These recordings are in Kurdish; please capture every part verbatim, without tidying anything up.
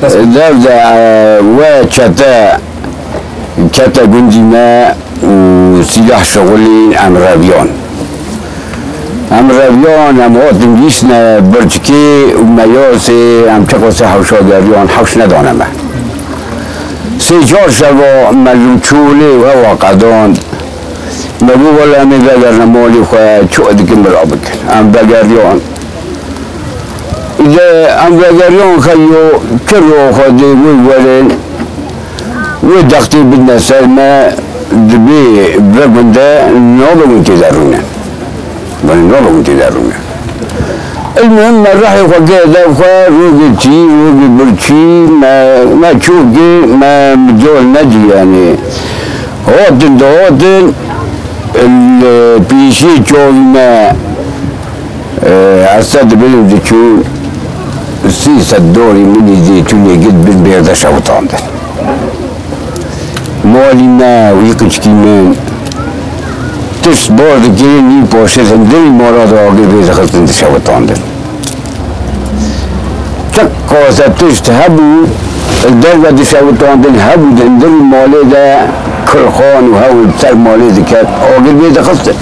Dev de, e, we çete kete gundî me û sîlah şixulîn em reviyan. Em reviyan, em hatin gihîştine birçikê û meyasê, em çiqasê hewşa geriyan, hewş nedane me. Sê çar şeva me li çolê û hewa qedand. Me got, wele em ê vegerine malê xwe, çi dikin bila bikin. Em vegeriyan. Îde em vegeriyan xeyo kiro xwe dê wê werin, wê dextê bidine ser me, dibê ve gund e, nabe hûn tê de rûne. Belê, nabe hûn tê de rûne. Ilmuhim me rihê xwe kir dev xwe, rogê tî, rogê birçî, me, me çûkê, me mical nedî yanî. Hatin dihatin, li pêşiyê çavî me, e, ez te dibirim diçûn, sî sed dorî min î zêtûnê gid bin bêrde şewitandin. Malî me wî qiçkî min tişt bar dikirin, nî paşê hundirî mala de agir vê dixistin dişewitandin. Çiqas e tişt hebû, li derve dişewitandin hebû, di hundirî malê de kirxan û hewl ser malê diket, agir vê dixistin.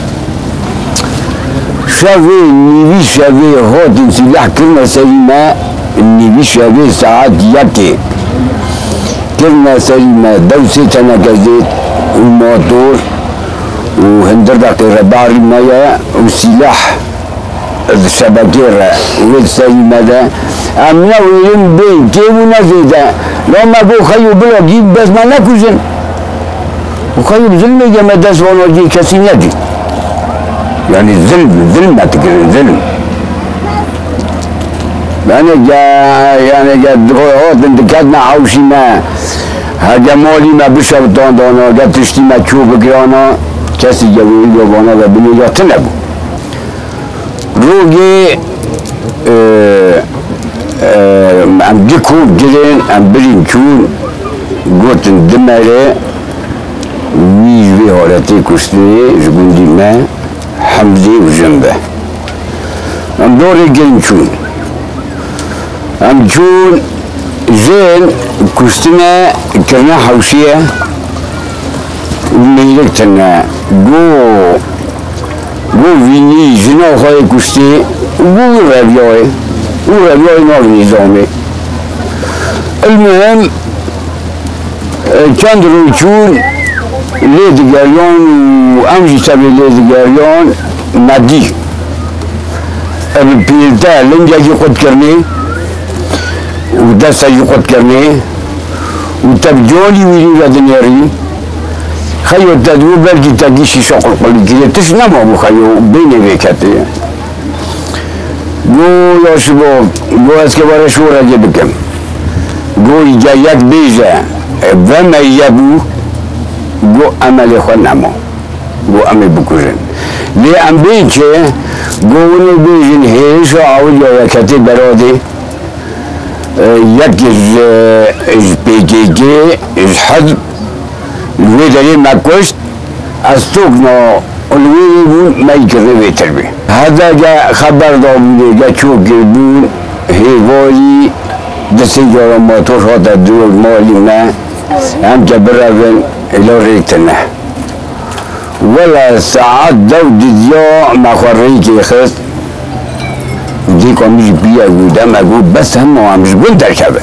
Şevê, nîvî şevê hatin sîleh kirine serî me, nîvî şevê saet yekê. Kirine serî me dew sê teneke zêt û motor û hundir deqê re barî me ye û sîleh di şebekê re wê di serî me de. Em ne wêrin bên kêm û ne zêde. La me got xeyo bila gî bes me nekujin. Û xeyo bi zilmê ge me dest vana cê kesî nedî. Yanî zilm, zilm me dikirin, zilm. Yanî ge, yanî ge hatin diketine hewşî me, hege malî me bişewitandana, ge tiştî me çû bigirana, kesî ge wêrî ve vana ve binê ya tune bû. Rogê, e, e, em du kop girin, em birîn çûn, gotin, dimere, wî ji vê haletê kuştinê ji gundî me Hemdî û jin be. Em dorê girin çûn. Em çûn, jin kuştine, kirine hewşiye û mêrik tine. Go, go vînî jina xwe yê kuştî û go wî reviyayê. Û reviyayê nav nîzamê. Ilmuhim, E, çend roj çûn lê digeriyan û em jî tevê lê digeriyan me dî. Ev pîlte lingekî qut kirinê û destekî qut kirinê û te bi canî wî rî ve dinêrî. Xeyo te dibû belkî te gîşî şoqilqilî kirê. Tişt nemabû xeyo bênê vê ketê. Go ya şibo, go ez ke were şorekê bikim. Go îca yek bêje, e, ve me ye bû, go emelê xwe nema. Go em ê bikujin. Lê em bên çi? Go winê bêjin hêrişa awil ya yeketê beradê, e, yek ji, ji P K K, ji hizb, li wê derê me kuşt, ez tokna li wê yê bûn me yî kirine vê tirbê. Hede ge xeber dabûnê ge ço kirbûn, hêvarî di sê cara motor hate dûr malî me, em ke birevin, êla rêk tine. Wele saet dew didiya me xwe rêkê xist. Dîka min jî piye bû, deme got, bes hema em ji gund derkevin.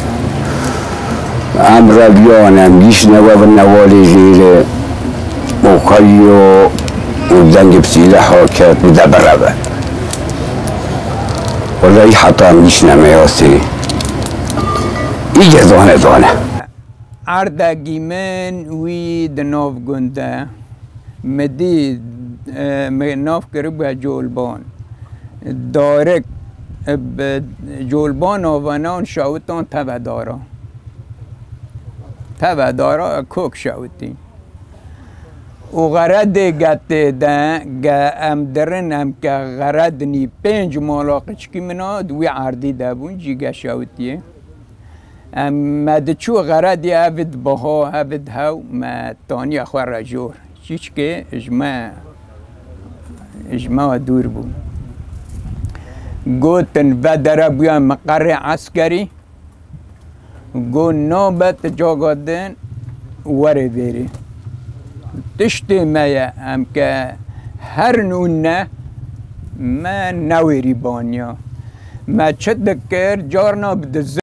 Em reviyan, em gîştine we bin newalê jêre û xeyo û dengê bi sîleha ket û de bireve. Wele heta em gîştine meyasê, î ge zane zane. Erdegî min wî di nav gund e. Mi dî, e, mi nav kiribû Colban. Darik, e, bi Colban avanan şewitan teve dara. Teve dara kok şewitî. Û xeredê getê de, ge em dirin em ke xeredinî pênc mala qiçkî min a, di wî erdî de bûn, jî ge şewitiyê. Em, me diçû xeredî evid biha, evid hew, me taniye xwe re jor. Çîçkê ji me, ji me dûr bû. Gotin, vedere bûye miqerê eskerî. Go nabe ti caga din werê vêrê. Tiştê me ye em ke herin û ne, me newêrî baniya. Me çi dikir, carna bi dizî